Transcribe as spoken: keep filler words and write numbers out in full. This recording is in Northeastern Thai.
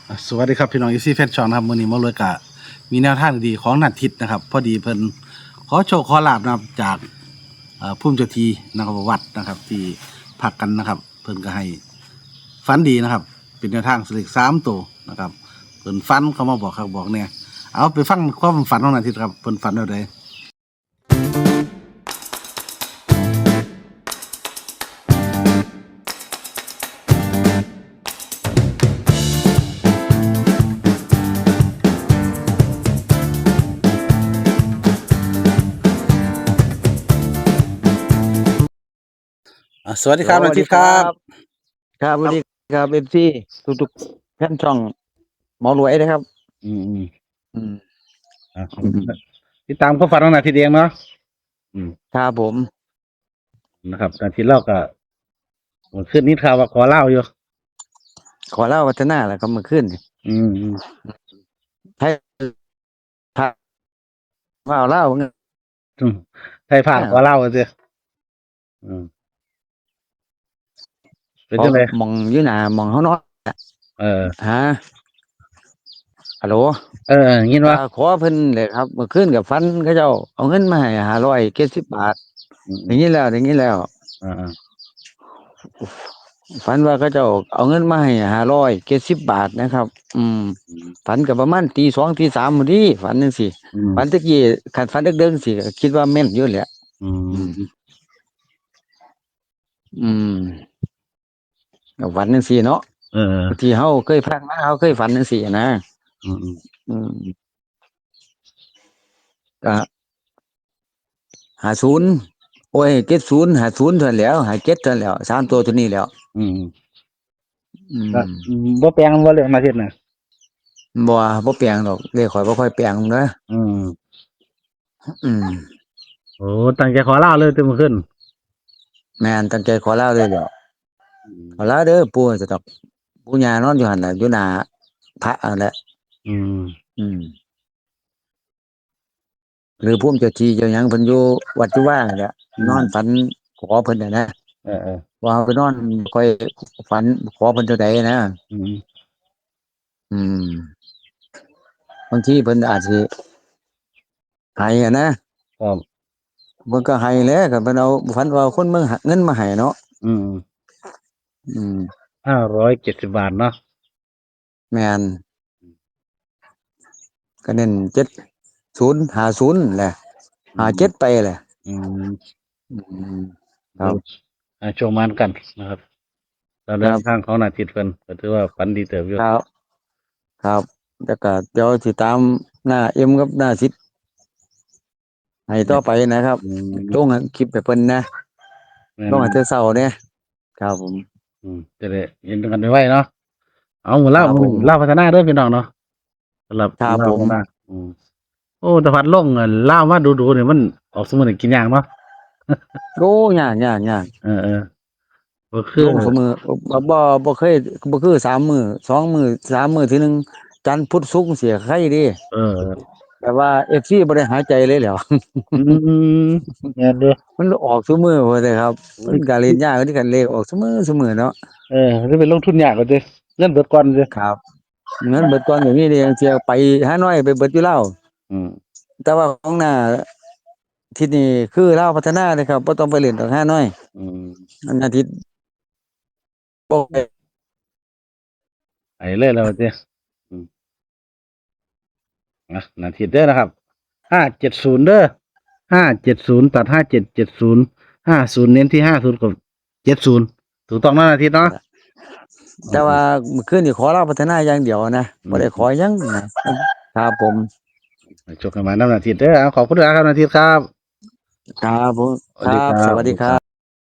อ่ะ สวัสดีครับพี่น้อง เอฟซี แฟนช่องนะครับ มื้อนี้หมอรวยก็มีแนวทางดีๆของนาทิตย์นะครับ พอดีเพิ่นขอโชคขอลาภนะครับ จาก เอ่อ ภูมิเจ้าที่นะครับ วัดนะครับ ที่พักกันนะครับ เพิ่นก็ให้ฝันดีนะครับ เป็นแนวทางเลขสามตัวนะครับ เพิ่นฝันเข้ามาบอกครับบอกเนี่ย เอาไปฟังความฝันของนาทิตย์ครับ เพิ่นฝันแนวใด อ่ะ สวัสดีครับ สวัสดี นาทิตย์ครับ ครับ ครับ สวัสดีครับ เอฟซี ทุกๆท่านช่องหมอรวยนะครับ อืมอืม อืม อ่ะ อืม ติดตามความฝันของนาทิตย์เองเนาะ อืม ครับผม นะครับ นาทิตย์เราก็ เมื่อคืนนี้ข่าวว่าขอลาวอยู่ ขอลาวพัฒนาแหละครับ เมื่อคืนนี่ อืมอืม ไทย พา ว่าเอาลาวเงิน อืม ไทยพา อ่า ขอลาวเสีย อืม เป็นจังได๋ หม่องอยู่หน้าหม่องเฮานอน เออ ฮะ ฮัลโหล เออ ยินว่า อ่า ขอเพิ่นเลยครับ เมื่อคืนก็ฝันเขาเจ้าเอาเงินมาให้ห้าร้อยเจ็ดสิบบาท อืม ได้ยินแล้ว ได้ยินแล้ว อ่าๆ ฝันว่าเขาเจ้าเอาเงินมาให้ห้าร้อยเจ็ดสิบบาทนะครับ อืม อืม ฝันก็ประมาณตีสองตีสามพอดี ฝันจังซี่ อืม ฝันตะกี้ คันฝันเดิกๆจังซี่ก็คิดว่าแม่นอยู่แหละ อืม อืม อืม ก็ฝันจังซี่เนาะ เออ ที่เฮาเคยผ่านมา เฮาเคยฝันจังซี่นะ อืมๆ อืม ก็ ห้าศูนย์ โอ้ย เจ็ดศูนย์ ห้าศูนย์ เท่านั้นแหล้ว ห้าเจ็ด เท่านั้นแหล้ว สามตัวเท่านี้แหล้ว อืม อืม ก็ อืม บ่แปลงบ่เลขนาทิตย์น่ะ บ่ บ่แปลงดอก เลขข้อยบ่ค่อยแปลงเด้อ อืม อืม โอ้ ตั้งใจขอลาวเลยติมื้อคืน แม่น ตั้งใจขอลาวเลยแหล้ว อืม ขอลาวเด้อปู่ ซั่นดอก ปู่ย่านอนอยู่หั่นน่ะ อยู่หน้าพระนั่นแหละ อืม อืม หรือภูมิเจ้าที่เจ้าหยังเพิ่นอยู่วัดอยู่วานั่นแหละ อืม นอนฝันขอเพิ่นน่ะนะ เออๆ ว่าเฮาไปนอนค่อยฝันขอเพิ่นเท่าใดนะ อืม อืม บางทีเพิ่นอาจสิให้อะนะ ครับ เพิ่นก็ให้แหละ ก็เพิ่นเอา ฝันว่าเอาคนมา เงินมาให้เนาะ อืม อืม ห้าร้อยเจ็ดสิบบาทเนาะ แม่น ก็เน้น เจ็ดศูนย์ ห้าศูนย์ แหละ อืม ห้าเจ็ด ไปแหละ อืม อืม ครับ อ่า โชคหมานกันนะครับ แล้ว ครับ เรื่องทางของนาทิตย์เพิ่นก็ถือว่าฝันดีเติบอยู่ ครับ ครับ แล้วก็เดี๋ยวสิตามน้าเอ็มกับน้าสิทธิ์ให้ต่อไปนะครับ อืม ลงคลิปให้เพิ่นนะ แม่น ลงให้แต่เช้าเนี่ย ครับผม อืม จะได้เห็นกันไวๆเนาะ เอา มื้อลาว ครับผม มื้อลาวพัฒนาเด้อพี่น้องเนาะ สำหรับ ครับ ลาว ผม พัฒนา อืม โอ้ แต่พัดลง เอ่อ ลาวมาดูๆนี่มันออกซุมื้อนี่กินยากเนาะ โอ้ ยาก ยาก ยาก เออๆ บ่คือ ลงซุมื้อ บ่ บ่ บ่เคย บ่คือสามมื้อ สองมื้อ สามมื้อทีหนึ่ง จันทร์พุธศุกร์จังซี้ไคเด้ เออ แต่ว่า เอฟซี บ่ได้หายใจเลยแหล้ว อืม แม่นเด้อ มันออกซุมื้อว่าซั่นครับ มันก็เล่นยากคือกัน เลขออกซุมื้อซุมื้อเนาะ เออ สิไปลงทุนยากกว่าติ เงินเบิดก่อนติ ครับ เงินเบิดก่อนก็มีเด้ จั่งซี้ไปฮานอยไปเบิดอยู่ลาว อืม แต่ว่าของน้าทิตย์นี่คือลาวพัฒนาเด้ครับ บ่ต้องไปเล่นดอกฮานอย อืม อันอาทิตย์ บ่ไป ไปเลยแล้วติ อืม นะ นาทิตย์เด้อนะครับ ห้าเจ็ดศูนย์ เด้อ ห้าเจ็ดศูนย์ ตัด ห้าเจ็ด เจ็ดศูนย์ ห้าศูนย์ เน้นที่ ห้าศูนย์ กับ เจ็ดศูนย์ ถูกต้องเนาะนาทิตย์เนาะ แต่ว่ามื้อคืนนี่ขอลาวพัฒนาอย่างเดียวนะ อืม บ่ได้ขอหยังนะ ครับผม ให้โชคให้หมานนำนาทิตย์เด้อ เอา ขอบคุณหลายครับนาทิตย์ครับ ครับผม สวัสดีครับ ครับ สวัสดีครับ